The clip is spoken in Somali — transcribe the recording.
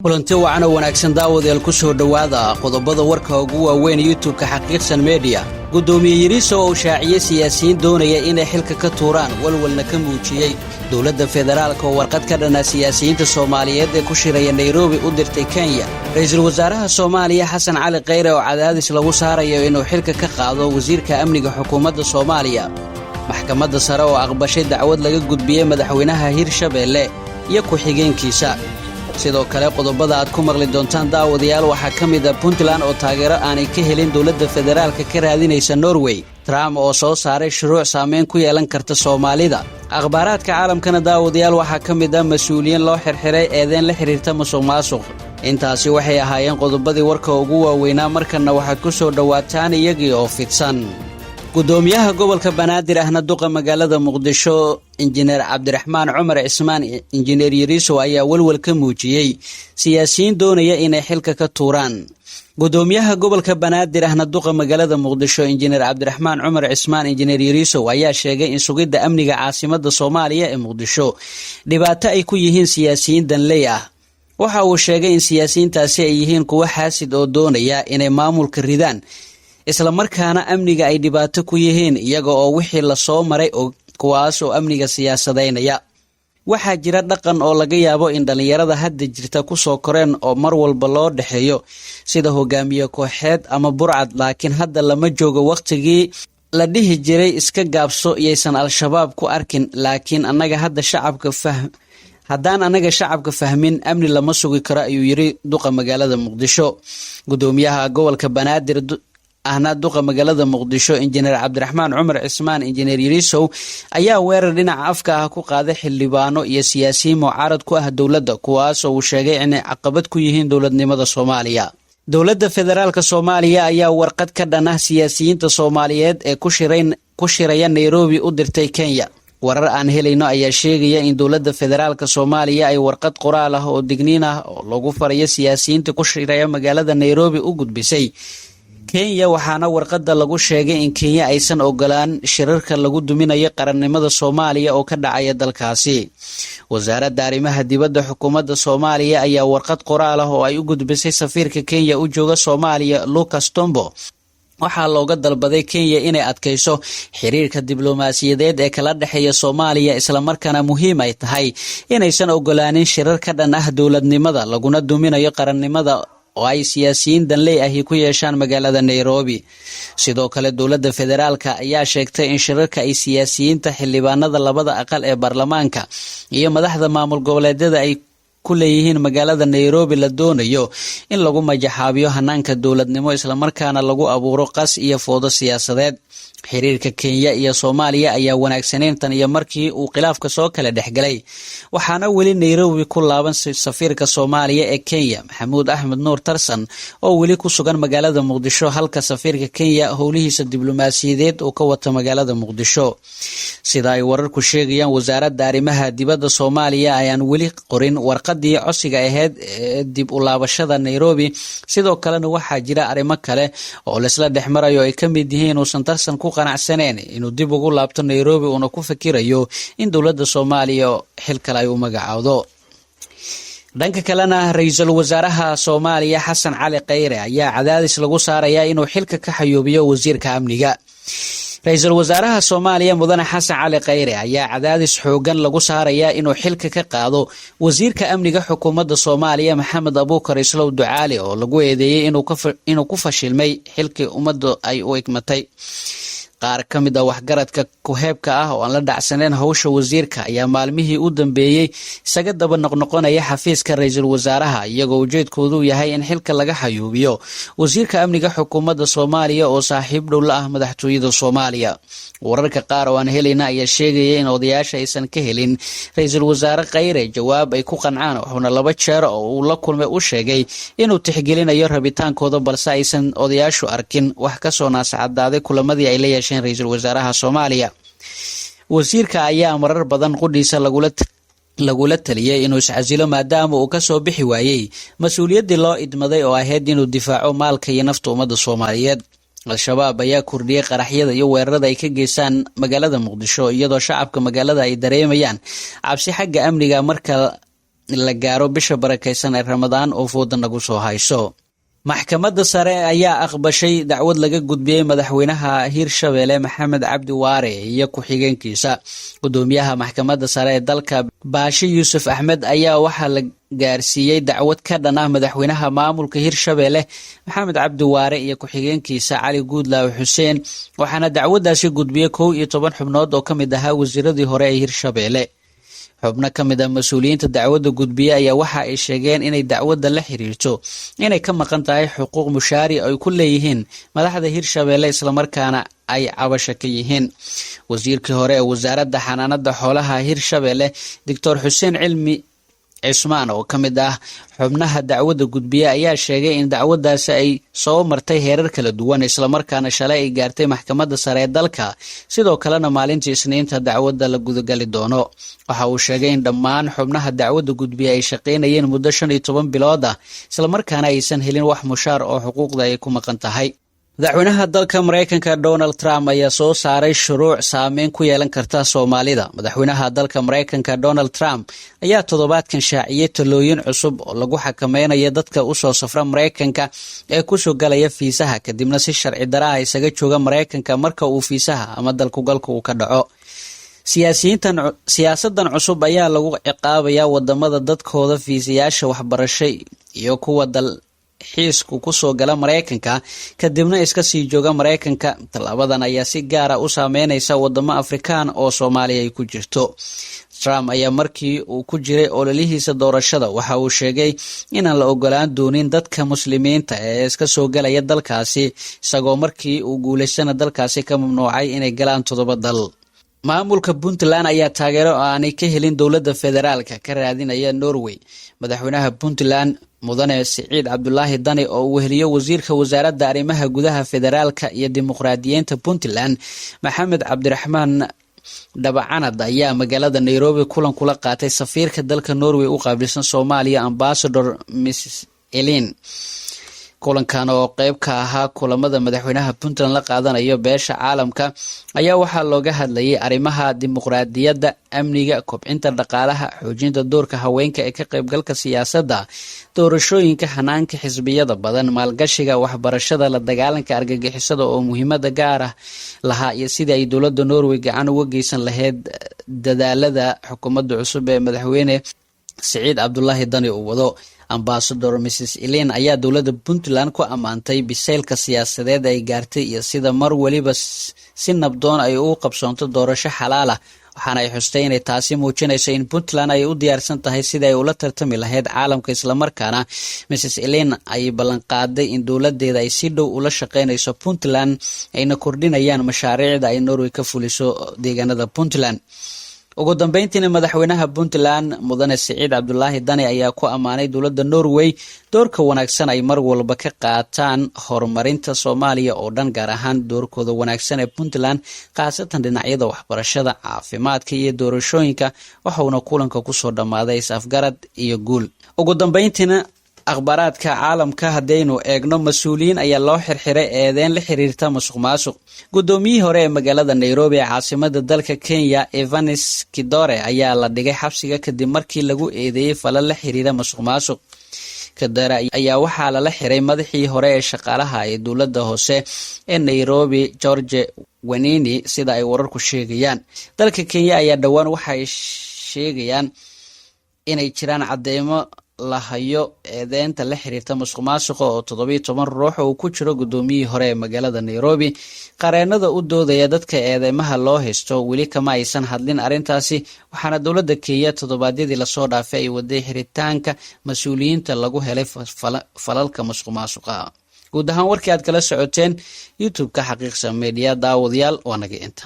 Kulanti wacan oo wanaagsan, daawadayaal. Ku soo dhowaada qodobada warka ugu waaweyn YouTube-ka Xaqiiqsan Media. Guddoomiye Yiriso oo shaaciyey siyaasiyiin doonaya inay xilka ka tuuraan, walwalna ka muujiyey. Dowladda federaalka oo warqad ka dhana siyaasiyiinta Soomaaliyeed ee ku shiraya Nairobi u dirtay Kenya. Ra'iisul wasaaraha Soomaaliya Xasan Cali Khayre oo cadaadis lagu saarayo inuu xilka ka qaado wasiirka amniga xukuumadda Soomaaliya. Maxkamadda sare oo aqbashay dacwad laga gudbiyey madaxweynaha Hirshabeelle iyo ku-xigeenkiisa. Sidoo kale, qodobada aad ku maqli doontaan, daawadayaal, waxaa ka mid a Puntland oo taageero aanay ka helin dowladda federaalka ka raadinaysa Norway. Trump oo soo saaray shuruuc saameyn ku yeelan karta Soomaalida. Akhbaaraadka caalamkana, daawadayaal, waxaa ka mid ah mas'uuliyiin loo xirxiray eedeyn la xidhiirta musuq maasuq. Intaasi waxay ahaayeen qodobadii warka ugu waaweynaa. Markanna waxaad ku soo dhowaataan iyagii oo fidsan. Guddoomiyaha gobolka Banaadir ahna duqa magaalada Muqdisho, Injineer Cabdiraxmaan Cumar Cismaan Injineer Yariisow, ayaa walwal ka muujiyey siyaasiyiin doonaya inay xilka ka tuuraan. Guddoomiyaha gobolka Banaadir ahna duqa magaalada Muqdisho, Injineer Cabdiraxmaan Cumar Cismaan Injineer Yariisow, ayaa sheegay in sugidda amniga caasimadda Soomaaliya ee Muqdisho dhibaato ay ku yihiin siyaasiyiin danley ah. Waxa uu sheegay in siyaasiyiintaasi ay yihiin kuwo xaasid oo doonaya inay maamulka ridaan, islamarkaana amniga ay dhibaato ku yihiin, iyaga oo wixii lasoo maray og, kuwaas oo amniga siyaasadaynaya. Waxaa jira dhaqan oo laga yaabo in dhallinyarada hadda jirta kusoo koreen oo mar walba loo dhexeeyo sida hogaamiye kooxeed ama burcad, laakiin hadda lama joogo wakhtigii la dhihi jiray iska gaabso iyaysan Al-Shabaab ku arkin. Laakiin annaga hadda shacabka haddaan annaga shacabka fahmin, amni lama sugi karo, ayuu yiri duqa magaalada Muqdisho. Guddoomiyaha gobolka Banaadir ahna duqa magaalada Muqdisho, Injineer Cabdiraxmaan Cumar Cismaan Injineer Yariisow, ayaa weerar dhinaca afka ah ku qaaday xildhibaano iyo siyaasiyiin mucaarad ku ah dowladda, kuwaasoo uu sheegay inay caqabad ku yihiin dowladnimada Soomaaliya. Dowladda federaalka Soomaaliya ayaa warqad ka dhan ah siyaasiyiinta Soomaaliyeed ee ku shiraya Nairobi u dirtay Kenya. Warar aan helayno ayaa sheegaya in dowladda federaalka Soomaaliya ay warqad qoraal ah oo digniin ah oo lagu farayo siyaasiyiinta ku shiraya magaalada Nairobi u gudbisay Kenya. Waxaana warqadda lagu sheegay in Kenya aysan ogolaan shirarka lagu duminayo qarannimada Soomaaliya oo ka dhacaya dalkaasi. Wasaaradda arrimaha dibadda xukuumadda Soomaaliya ayaa warqad qoraal ah oo ay u gudbisay safiirka Kenya u jooga Soomaaliya, Lucas Tombo, waxaa looga dalbaday Kenya inay adkayso xiriirka diblomaasiyadeed ee kala dhexeeya Soomaaliya, islamarkaana muhiim ay tahay inaysan ogolaanin shirar ka dhan ah dowladnimada laguna duminayo qarannimada oo ay siyaasiyiin danley ahi ku yeeshaan magaalada Nairobi. Sidoo kale, dowladda federaalka ayaa sheegtay in shirarka ay siyaasiyiinta, xildhibaanada labada aqal ee baarlamaanka iyo madaxda maamul goboleedyada ay ku leeyihiin magaalada Nairobi la doonayo in lagu majaxaabiyo hanaanka dowladnimo, islamarkaana lagu abuuro qas iyo foodo siyaasadeed. Xiriirka Kenya iyo Soomaaliya ayaa wanaagsaneyn tan iyo markii uu khilaafka soo kala dhexgalay, waxaana weli Nairobi ku laaban safiirka Soomaaliya ee Kenya, Maxamuud Axmed Nuur Tarsan, oo weli ku sugan magaalada Muqdisho, halka safiirka Kenya howlihiisa diblomaasiyadeed uu ka wato magaalada Muqdisho. Sida ay wararku sheegayaan, wasaaradda arrimaha dibadda Soomaaliya ayaan weli qorin warqadii codsiga ahayd ee dib u laabashada Nairobi. Sidoo kalena waxaa jira arrimo kale oo laisla dhexmarayo, ay ka mid yihiin inuusan Tarsan ku qanacsaneen inuu dib ugu laabto Nairobi, uuna ku fikirayo in dowladda Soomaaliya xil kale ay u magacaawdo. Dhanka kalena, ra-iisul wasaaraha Soomaaliya Xasan Cali Khayre ayaa cadaadis lagu saarayaa inuu xilka ka xayuubiyo wasiirka amniga. Ra-iisul wasaaraha Soomaaliya, Mudane Xasan Cali Khayre, ayaa cadaadis xoogan lagu saarayaa inuu xilka ka qaado wasiirka amniga xukuumadda Soomaaliya, Maxamed Abuukar Islow Ducaali, oo lagu eedeeyey inuu ku fashilmay xilkii ummadda ay u igmatay. Qaar ka mid ah waxgaradka ku-heebka ah oo aan la dhacsaneyn howsha wasiirka ayaa maalmihii u dambeeyey isaga daba noqnoqonaya xafiiska ra-iisul wasaaraha, iyagoo ujeedkoodu yahay in xilka laga xayuubiyo wasiirka amniga xukuumadda Soomaaliya oo saaxiib dhow la ah madaxtooyada Soomaaliya. Wararka qaar oo aan helayna ayaa sheegaya in odayaasha aysan ka helin ra-iisul wasaare Khayre jawaab ay ku qancaan, wuxuuna laba jeer oo uu la kulmay u sheegay inuu tixgelinayo rabitaankooda, balse aysan odayaashu arkin wax kasoo naascadaaday kulamadii ay la yeesheen ra-iisul wasaaraha Soomaaliya. Wasiirka ayaa marar badan qudhiisa lagula taliyey inuu iscasilo, maadaama uu kasoo bixi waayey mas-uuliyaddii loo idmaday oo ahayd inuu difaaco maalka iyo nafta ummadda Soomaaliyeed. Al-Shabaab ayaa kordhiyey qaraxyada iyo weerarada ay ka geystaan magaalada Muqdisho, iyadoo shacabka magaalada ay dareemayaan cabsi xagga amniga marka La gaaro bisha barakaysan ee Ramadaan oo fooda nagu soo hayso. Maxkamadda sare ayaa aqbashay dacwad laga gudbiyey madaxweynaha Hirshabelle Maxamed Cabdi Waare iyo ku-xigeenkiisa. Gudoomiyaha maxkamadda sare ee dalka, Baashe Yuusuf Axmed, ayaa waxaa la gaarsiiyey dacwad ka dhan ah madaxweynaha maamulka Hirshabelle Maxamed Cabdi Waare iyo ku-xigeenkiisa Cali Guudlaawe Xuseen, waxaana dacwaddaasi gudbiyey 11 xubnood oo ka mid ahaa wasiiradii hore ee Hirshabelle. Xubno ka mid ah mas-uuliyiinta dacwadda gudbiye ayaa waxa ay sheegeen inay dacwadda la xiriirto inay ka maqan tahay xuquuq mushaari ay ku leeyihiin madaxda Hirshabelle, islamarkaana ay cabasho ka yihiin. Wasiirkii hore ee Wasaaradda Xanaanada Xoolaha Hirshabelle, Doctor Xuseen Cilmi Cismaan, oo ka mid ah xubnaha dacwadda gudbiye, ayaa sheegay in dacwaddaasi ay soo martay heerar kala duwan, islamarkaana shalay ay gaartay maxkamadda sare ee dalka, sidoo kalena maalintii Isniinta dacwadda la gudagali doono. Waxa uu sheegay in dhammaan xubnaha dacwadda gudbiye ay shaqaynayeen muddo 15 bilood ah, islamarkaana aysan helin wax mushaar oo xuquuqda ay ku maqan tahay. Madaxweynaha dalka Maraykanka Donald Trump ayaa soo saaray shuruuc saameyn ku yeelan karta Soomaalida. Madaxweynaha dalka Maraykanka Donald Trump ayaa toddobaadkan shaaciyey talooyin cusub oo lagu xakameynayo dadka usoo safra Maraykanka ee kusoo galaya fiisaha, kadibna si sharci daraha isaga jooga Maraykanka marka uu fiisaha ama dalkugalka uu ka dhaco. Siyaasiyiintan siyaasadan cusub ayaa lagu ciqaabayaa wadamada dadkooda fiisayaasha waxbarasho iyo kuwa dalxiisku kusoo gala Maraykanka, kadibna iska sii jooga Maraykanka. Tallaabadan ayaa si gaara u saameynaysa wadamo Afrikaan oo Soomaaliya ay ku jirto. Trump ayaa markii uu ku jiray ololihiisa doorashada waxa uu sheegay inaan la ogolaan doonin dadka Muslimiinta ee iska soo galaya dalkaasi, isagoo markii uu guulaystana dalkaasi ka mamnuucay inay galaan toddoba dal. Maamulka Puntland ayaa taageero aanay ka helin dowladda federaalka ka raadinaya Norway. Madaxweynaha Puntland, Mudane Siciid Cabdulaahi Dani, oo uu weheliyo wasiirka Wasaaradda Arrimaha Gudaha, Federaalka iyo Dimuqraadiyiinta Puntland, Maxamed Cabdiraxmaan Dhabacanad, ayaa magaalada Nairobi kulan kula qaatay safiirka dalka Norway u qaabilsan Soomaaliya, Ambassador Mrs Elin. Kulankan oo qeyb ka ahaa kulamada madaxweynaha Puntland la qaadanayo beesha caalamka ayaa waxaa looga hadlayay arrimaha dimuqraadiyadda, amniga, kobcinta dhaqaalaha, xoojinta doorka haweenka ee ka qaybgalka siyaasadda, doorashooyinka hanaanka xisbiyada badan, maalgashiga, waxbarashada, la dagaalanka argagixisada oo muhiimada gaar ah lahaa, iyo sidii ay dowladda Norway gacan uga geysan lahayd dadaalada xukuumadda cusub ee madaxweyne Siciid Cabdulaahi Dani uu wado. Ambassador Mrs Elin ayaa dowladda Puntland ku ammaantay biseylka siyaasadeed ay gaartay iyo sida mar weliba si nabdoon ay ugu qabsoonto doorasho xalaal ah, waxaana ay xustay inay taasi muujinayso in Puntland ay u diyaarsan tahay sidii ay ula tartami lahayd caalamka. Islamarkaana Mrs Elin ay ballanqaaday in dowladeeda ay si dhow ula shaqeynayso Puntland, ayna kordhinayaan mashaariicda ay Norway ka fuliso deegaanada Puntland. Ugu dambeyntiina, madaxweynaha Puntland, Mudane Siciid Cabdulaahi Dani, ayaa ku ammaanay dowladda Norway doorka wanaagsan ay mar walba ka qaataan horumarinta Soomaaliya oo dhan, gaar ahaan doorkooda wanaagsan ee Puntland, khaasatan dhinacyada waxbarashada, caafimaadka iyo doorashooyinka. Waxauna kulanka kusoo dhammaaday is-afgarad iyo guul. Ugu dambeyntiina, akhbaaraadka caalamka haddaynu eegno, mas-uuliyiin ayaa loo xirxiray eedeyn la xiriirta musuq maasuq. Guddoomiyihii hore ee magaalada Nairobi ee caasimada dalka Kenya, Evans Kidore, ayaa la dhigay xabsiga kadib markii lagu eedeeyey falal la xiriira musuq maasuq. Kidore ayaa waxaa lala xiray madaxii hore ee shaqaalaha ee dowladda hoose ee Nairobi, George Wainini, sida ay wararku sheegayaan. Dalka Kenya ayaa dhowaan waxaay sheegayaan inay jiraan cadeymo la hayo eedeynta la xiriirta musuq maasuqa oo 17 ruux uu ku jiro guddoomiyihii hore ee magaalada Nairobi. Qareenada u doodaya dadka eedeymaha loo haysto weli kama aysan hadlin arrintaasi, waxaana dowladda Kenya toddobaadyadii lasoo dhaafay ay waday xiritaanka mas-uuliyiinta lagu helay falalka musuq maasuqa. Guud ahaan, warkii aad kala socoteen YouTube-ka Xaqiiqsa Media, daawadayaal, waa naga inta.